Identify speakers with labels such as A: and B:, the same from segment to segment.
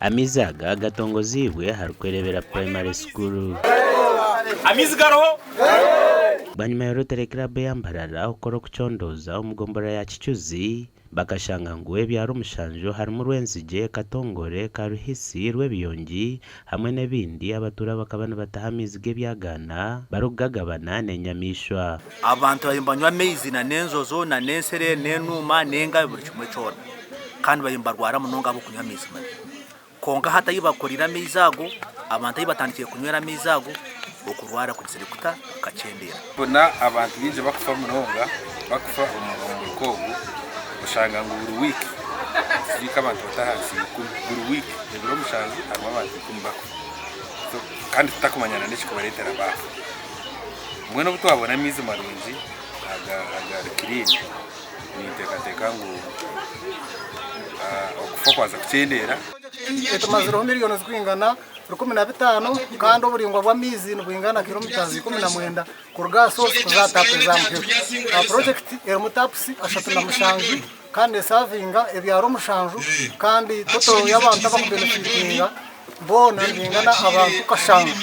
A: Amaizi aga gatongoziibwe ahari Kwerebera Primary School.
B: Amaizi gariho?
A: Bwanyima ya Rotary Club eya Mbarara okukora okucondooza omu gomborora ya Kicuzi, bakashanga ngu ebyaro mushanju harimu Rwenzigye, Katongore, Karuhisi, Rwebiyongi hamwe n'ebindi abatuura bakaba nibataha amaizi g'ebyagaana barikugagabana n'enyamaishwa.
C: Abantu bariyo nibanywa amaizi na n'enjojo na n'ensere n'enuuma n'engabi buri kimwe kyona kandi bariyo nibarwara munonga ahabw'okunywa amaizi mabi. Kwonka hati ahu bakoreire amaizi ago, abantu ahu batandikire kunywera amaizi ago, okurwara kugizire kuta? Kukakyendeera.
D: Mbona abantu baingi bakufa munonga, bakufa omu muruka ogu, oshanga ngu buri wiiki nituziika abantu batari ahansi ya ikumi, buri wiiki ebiro mushanju harimu abantu ikumi bakufa so kandi tutakumanya na n'ekikubareetera baafa. Mbwenu obu twabona amaizi marungi aga agari clean, ninteekateeka ngu okufa kwaza kukyendeera.
E: Etumazireho miriyoni zirikwingana 15 kandi oburaingwa bw'amaizi nibwingana kiromitazi 19 kuruga aha source kuza aha taapu eza muheru. Purojekiti erimu tapusi 37 kandi nesavinga ebyaro mushanju kandi toto y'abantu abakubenefitinga boona nibingana abantu kashanju.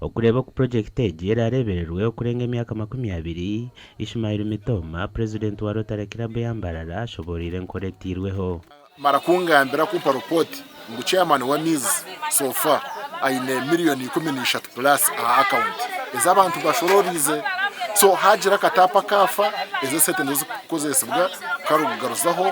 A: Okureeba oku purojekiti egi eraareebererwe okurenga emyaka 20, Ishmael Mitooma, Purezidenti wa Rotary Club eya Mbarara ashobooroire enkora etairweho.
F: Mara kungambira kumpa report ngu chairman w'amaizi so far aine miriyoni 13 plus aha account ezi abantu bashororiize so hagira akataapu akaafa ezo esente nizo zikukozesibwa kukarugaruzaho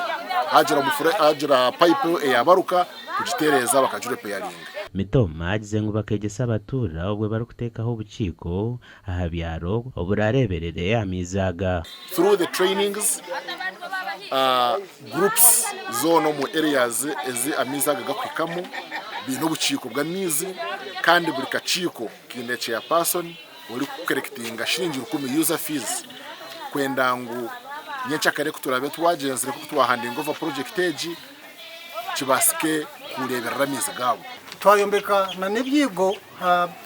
F: hagira hagira pipe eyabaruka kugitereeza bakagirepeyaringa.
A: Mitooma agize ngu bakeegyesa abatuura obwe barikuteekaho obukiiko aha byaro oburareeberere amaizi aga.
F: Through the trainings, groups zoona omu areas ezi amaizi aga gakuhikamu baine obukiiko bw'amaizi kandi buri kakiiko kaine chairperson orikukorekitinga shiringi rukumi user fees kwenda ngu nyenkyakare kuturabe twagyenzire nkoku twahandinga over project egi kibaasike kureeberera amaizi gaabo.
E: Twayombeka na n'ebyigo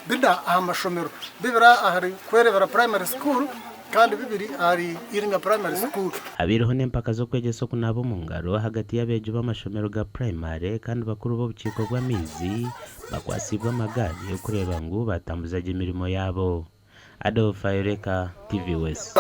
E: bina aha mashomero, bibiri ahari Kwerebera Primary School kandi bibiri ahari Irimya Primary School.
A: Habaireho n'empaka z'okwegyesa okunaaba omu ngaro ahagati y'abeegi b'amashomero ga purayimare kandi bakuru b'obukiiko bw'amaizi bakwatsiibwe amagaari okureeba ngu batambuza gye emirimo yaabo. Adolf Ayoreka, TV West.